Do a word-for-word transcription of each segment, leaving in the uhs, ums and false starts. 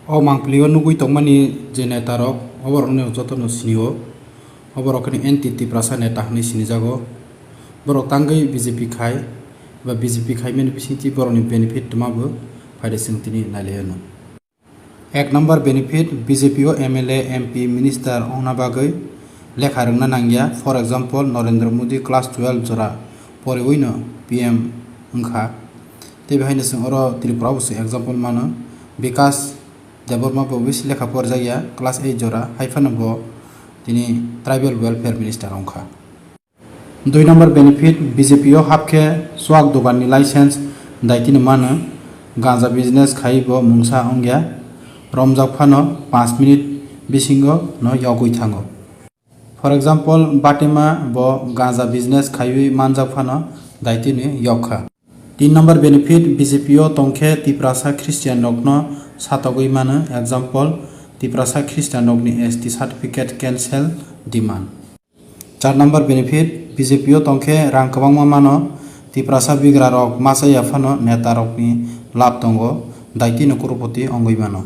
O mangpili o nugwi tongmani je neta rok, oborokno jotono sinio. Oborok khe anti Tiprasa neta hinwi sinijago. Borok tangwi B J P khai ba B J P khaimani bisingtwi borokni benefit twma bo phaide chwng tini nailaiyano. Ek number benefit, B J P o M L A, M P, minister wngna bagwi lekha rwngna nangya. For example, Narendra Modi class twelve jora poriwino P M wngkha. Tei behaino chwng oro Tripura o bo chwng example mano. Bikash Debbarma bo bisi lekha porjakya, class eight jora, hai phano bo tini tribal welfare minister wngkha. Dui number benefit, B J P o hapkhe chuak dogan ni license daitino mano, ganja business khai bo mungsa wngya, romjak phano panch minute bisingo no yogwi thango. For example, Batima bo ganja business khaiwi manjak phano daitino yokha. Tin number benefit, B J P o tongkhe Tiprasa Christian rokno satogwi mano, example, Tiprasa Christian rokni S T certificate cancel demand. Char number benefit, B J P o tongkhe rang kwbangma mano, Tiprasa bigra rok masa ya phano neta rokni lab tongo, daitino kurupoti wngwi mano.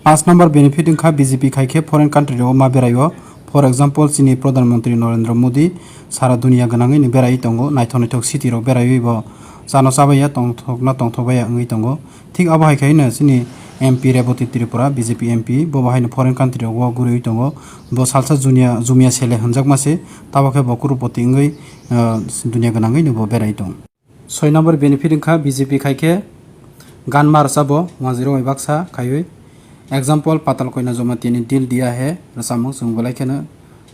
Panch number benefit wngkha B J P khai khe foreign country rogo ma beraio, for example, chini Pradhan Mantri Narendra Modi sara duniya gwnangwi ni beraiwi tongo, naithok naithok city rok beraiwi bo chano chabaiya tongthokna tongthokbaiya wngwi tongo. Thik abo hai khaino chini M P Rebati Tripura, B J P M P, bo bo haino foreign country rogo guriwi tongo. Bo salsa juniya, jumia sele hwnjakma se, tabo khe bo kurupoti wngwi, ah, duniya gwnangwi no bo berai tong. Soi number benefit wngkha B J P khai khe gan ma rwchabo wanjwirok bai baksa khaiwi. Example, Patal Koina Jamatia ni Dil Diya Hai rwchapmung chwng belai kheno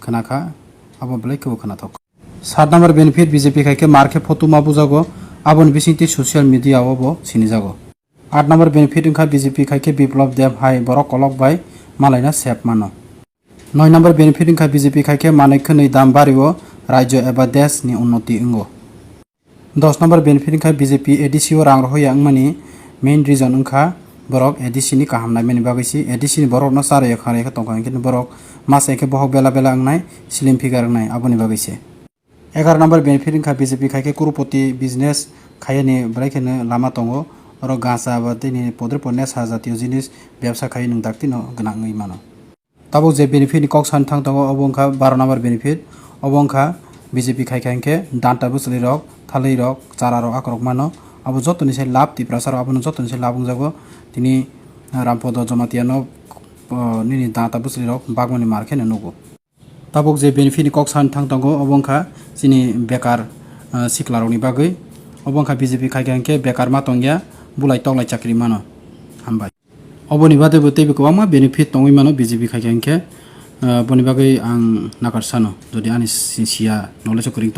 khwnakha, abo belai khebo khwnathok. Sat number benefit, B J P khai khe mar khe photo ma bujago, aboni bisingtwi social media o bo sinijago. Aat number benefit wngkha B J P khai khe Biplab Deb hai borok kolok bai malaina sep mano. Noi number benefit wngkha B J P khai khe manwi khwnwi dam bario, rajyo eba desh ni unnoti wngo. Dos number benefit wngkha B J P A D C o rang rohorya wngmani main reason wngkha borok A D C ni kaham naimani bagwi se. A D C ni borok no charwi khanai khe tongkha, hinkhe borok masa hinkhe bohok bela bela wngnai, slim figure wngnai, aboni bagwi se. Egaroh number benefit wngkha B J P khai khe kurupoti business khaiyani belai kheno lama tongo. Oro gacha ba tini podre podre nesa jatiyo jinis bebsa khaiwi nwng dakti no gwnang wngwi mano. Tabuk je benefit ni kok sani thang tongo, obo wngkha baro number benefit. Obo wngkha B J P khai kha hinkhe danta bwchwlwi rok, thalwi rok, chara rok akorok mano. Abo jotoni se lab Tiprasa rok, abono jotoni se lab wngjago. Tini Rampodo Jamatia no, o, nini danta bwchwlwi rok bagmani mar kheno nugo. Tabuk je benefit ni kok sani thang tongo, obo wngkha chini bekar, ah, sikla rokni bagwi. Obo wngkha B J P khai kha hinkhe bekar ma tongya, bulai toklai chakri mano. Hambai. Oboni bade bo teibo kwbangma benefit tongwi mano B J P khai kha hinkhe, ah, boni bagwi ang nakar sano, jodi ani si-, siya knowledge o kwrwng tong.